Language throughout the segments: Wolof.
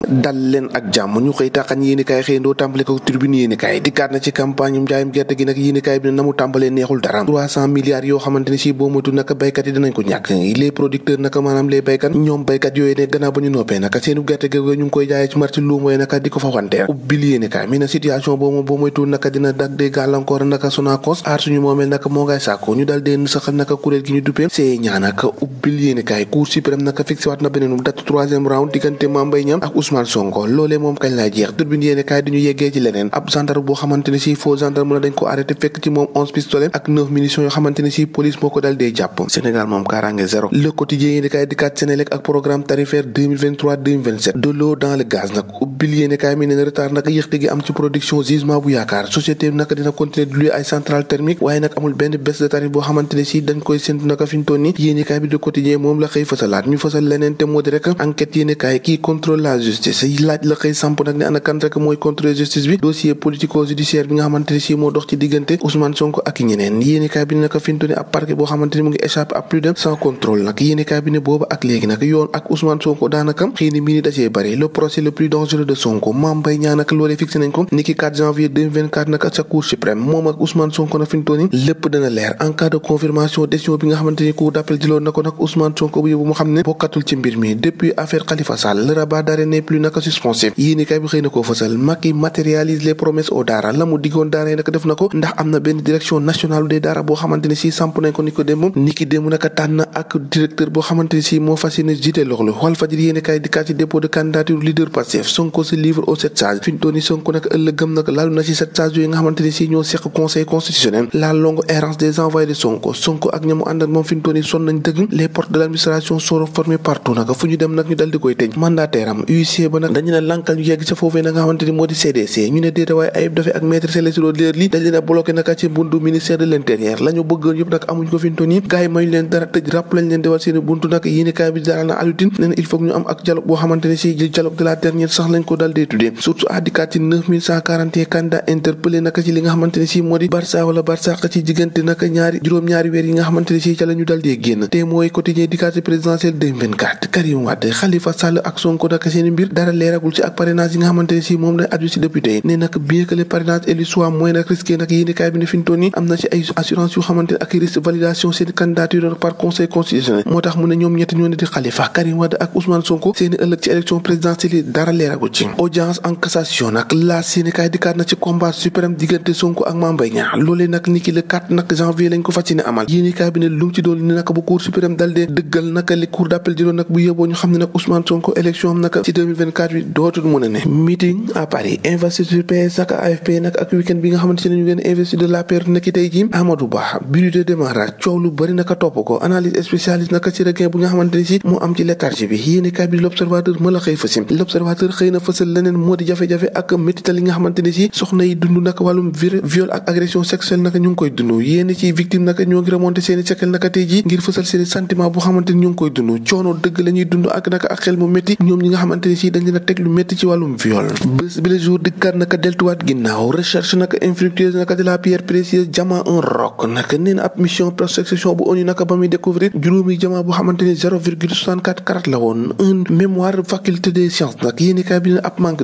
dal leen ak jàmm ñu xëy taxañ yéenekaay xëyandoo tàmbale ko tribune yéenekaay dikkaat na ci campagne njaayum gerte gi nag yéenekaay bi ne na mu tàmbalee neexul dara 300 milliards yoo xamante ne si boo moytu naka baykat yi dinañ ko ñàkk les producteurs naka maanaam les baykat ñoom baykat yooyu ne gannaaw ba ñu noppee naka seenu gerte gi ñu ngi koy jaayee ci marché luumooy naka di ko fa wanteer ubbil yéenekaay mi na situation boobu boo moytu naka dina dag dee gàllankoor naka Sonacos aar suñu moomeel naka moo ngay sàkko ñu dal dee saxal naka kuréel gi ñu duppee see ñaa naka ubbil yéenekaay Cour suprême naka fixé waat na beneen date 3e round diggante Mame Mbaye Niang ak Ousmane Sonko loolee moom kañ laa jeex turbine yéene kaay di ñu yeggee ci leneen ab gendarme boo xamante ne si faux gendarme la dañ ko arrêté fekk ci moom 11 pistolets ak 9 munitions yoo xamante ne si police moo ko dal dee jàpp Sénégal moom kaaraange zéro le quotidien yéene kaay di kat Sénélec ak programme tarifaire 2023-2027 de l'eau dans le gaz nag ubbil yéene kaay mi ne retard nag yéexte gi am ci production gisement bu yaakaar société bi nag dina continuer di luy ay centrale thermique waaye nag amul benn baisse de tarif boo xamante ne si dañ koy séntu naka fi ñu toll ni yéene kaay bi de quotidien moom la xëy fësalaat ñu fësal leneen te moo di rek enquête yéene kaay kii contrôle la justice laaj la xëy samp nag ne ana kan rek mooy contrôle justice bi dossier politico judiciaire bi nga xamante ne si moo dox ci diggante Ousmane Sonko ak ñeneen yéenekaay bi ne naka fintu ne ab parquet boo xamante ne mu ngi échappé à plus de sans contrôle nag yéenekaay bi ne booba ak léegi nag yoon ak Ousmane Sonko daanaka xëy na mii ni dacee bëri le procès le plus dangereux de Sonko Mame Mbaye Niang nag loolee fixé nañ ko niki 4 janvier 2024 nag sa cour suprême moom ak Ousmane Sonko nag fintu ni lépp dana leer en cas de confirmation décision bi nga xamante ni cour d'appel jëloon na ko nag Ousmane Sonko bu yóbbu mu xam ne bokkatul ci mbir mi depuis affaire Khalifa Sall le rabat d'arrêt n'est plus naka suspensif yéenekaay bi xëy na koo fësal Macky matérialise les promesses au daara la mu diggoon daara yi nag def na ko ndax am na benn direction nationale des daara boo xamante ne si samp nañ ko ni ko démb naka tànn ak directeur boo xamante ne si moo fas yéene jiite loolu Walfadjri yéenekaay di kat ci dépôt de candidature leader Pastef Sonko se livre aux 7 sages fi ñu toll nii Sonko nag ëllëgëm nag laalu na ci 7 sages yooyu nga xamante ne si ñoo seq conseil constitutionnel la longue errance des envoyés de Sonko ak ñamu àndal moom fi ñu toll nii sonn nañ dëgg les portes de l'administration sont reformées partout nag fu ñu dem nag ñu dal di koy tëj mandataire am huissier ba nag dañu ne lankal ñu yegg sa foofee na nga xamante ni moo di CDC ñu ne déeta waaye Ayib Daffé ak maître Célestin Ly dañ leen a bloqué naka ci buntu ministère de l'intérieur la ñu bëggoon yëpp nag amuñ ko fi ñu toll nii gars yi mayu leen dara tëj ràpp lañ leen defal seen buntu nag yéenekaay bi dara na alutin nee na il faut que ñu am ak dialogue boo xamante ne si dialogue de la dernière sax lañ ko dal dee tuddee surtout àddikat ci 9141 candidats interpellé naka ci li nga xamante ne si moo di Barça wala Barsaq ci diggante naka juróom-ñaari weer yi nga xamante ne si ca la ñu dal dee génn te mooy quotidien di carte présidentielle 2024 Karim Wade Khalifa Sall ak Sonko naka seen mbir dara leeragul ci ak parrainage yi nga xamante ne si moom lay aju ci député yi ne nag bien que les parrainages élus soient moins nag risqué nag yéenekaay bi ne fi ñu toll nii am na ci ay assurance yu xamante ne ak risque validation seen candidature par conseil constitutionnel moo tax mu ne ñoom ñett ñoo ne di Khalifa Karim Wade ak Ousmane Sonko seeni ëllëg ci élection présidentielle yi dara leeragul ci audience en cassation nag la yéenekaay dikkaat na ci combat suprême diggante Sonko ak Mame Mbaye Niang loolee nag niki le 4 nag janvier lañ ko fas yéene amal yéenekaay bi ne lu mu ci doon ni nag bu cour suprême dal dee dëggal nag li cour d'appel jëloon nag bu yóbboo ñu xam ne nag Ousmane Sonko élection am nag ci 2024 bi dootul mën a ne meeting à Paris investiture PS ak AFP nag ak week-end bi nga xamante ne ñu gën a investir de la paire nekki tey jii Amadou Ba bruit de démarrage coow lu bëri naka topp ko analyse spécialiste naka ci regain bu nga xamante ne si moo am ci léthargie bi yéenekaay bi l'observateur ma la xëy fasim l'observateur xëy na fësal leneen moo di jafe-jafe ak métital yi nga xamante ne si soxna yi dund naka wàllum viol ak agression sexuelle naka ñu ngi koy dund yéen ci victime naka ñoo ngi remonté seeni sekkal naka tey jii ngir fësal seeni sentiment bu xamante ni ñu ngi koy dund coono dëgg la ñuy dund ak naka ak xel mu métti ñoom ñi nga xamante ne si dañ leen a teg lu métti ci wàllum viol bés bi le jour dikkaat naka deltuwaat ginnaaw recherche naka infructueuse naka de la pierre précieuse diamant un roc naka nee na ab mission prospection bu ONU naka ba muy découvrir juróomi diamant bu xamante ni 0,64 carat la woon un mémoire faculté des sciences nag yéenekaay bi ne ab manque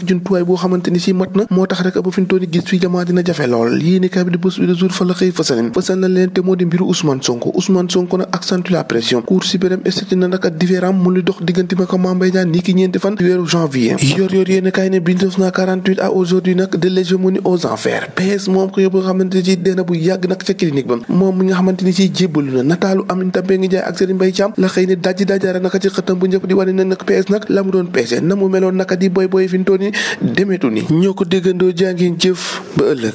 jumtuwaay boo xamante ni si mat na moo tax rek ba fi ñu toll gis fi diamant dina jafe lool yéenekaay bi di bés bi le jour fa la xëy fësal na leen te moo di mbiru Ousmane Sonko nag accentue la pression cour suprême estati na naka différent mu li dox diggante ma ko Mame Mbaye Niang ni ki ñeenti fan weeru janvier yor yéenekaay ne 1948 à aujourd'hui nag de l'hégémonie aux enfers PS moom ko yóbbu nga xamante ni si dee na bu yàgg nag ca clinique ba moom mi nga xamante ni si jébbalu na nataalu Aminata Mbengue Ndiaye ak Serigne Mbaye Thiam la xëy ne dajjaara naka ci xëtam bu njëkk di wane ne nag PS nag la mu doon peese na mu meloon naka di boy fi ñu toll ni demeetu ni ñoo ko déggandoo jàngeen jëf ba ëllëg